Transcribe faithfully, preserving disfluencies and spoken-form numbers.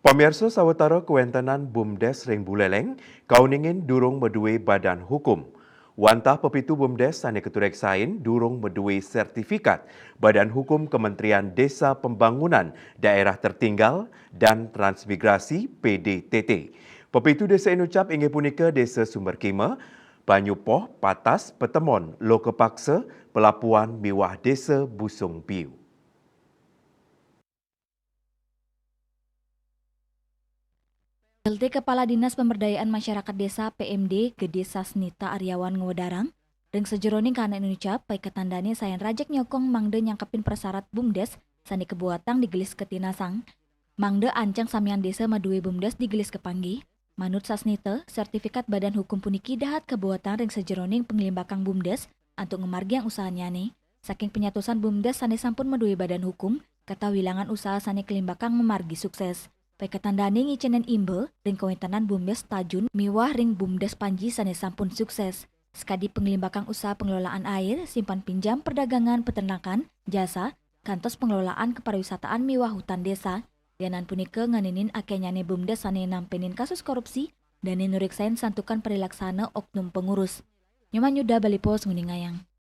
Pamirsa, sawetara kawéntenan BUMDes ring Buleleng kauningin durung madué badan hukum. Wantah pepitu BUMDes sané katureksain durung madué sertifikat Badan Hukum Kementerian Desa Pembangunan Daerah Tertinggal dan Transmigrasi, P D T T. Pepitu désa inucap inggih punika Désa Sumberkima, Banyupoh, Patas, Petemon, Lokapaksa, Pelapuan miwah Désa Busung Biu. P L T Kepala Dinas Pemberdayaan Masyarakat Desa, P M D, Gede Sasnita Aryawan ngwedarang, ring sajeroning kanak inucap, paiketan dané sayan rajeg nyokong mangda nyangkepin prasarat BUMDes sané kabuatang digelis katinasang, mangda ancang samian désa madué BUMDes digelis kapanggih. Manut Sasnita, sertifikat badan hukum puniki dahat kabuatang ring sajeroning panglimbakang BUMDes antuk ngamargiang usahanyané. Saking panyatusan BUMDes sané sampun madué badan hukum, katawilangan usaha sané kalimbakang mamargi sukses. Paiketan dané ngicénin imba ring kawéntenan BUMDes Tajun miwah ring BUMDes Panji sané sampun sukses. Sakadi panglimbakang usaha pengelolaan air, simpan pinjam, perdagangan, peternakan, jasa, kantos pengelolaan kepariwisataan miwah hutan désa. Lianan punika ngeninin akéhnyané BUMDes sané nampénin kasus korupsi, dané nureksain santukan parilaksana oknum pengurus. Nyoman Yuda, Bali Post, nguningayang.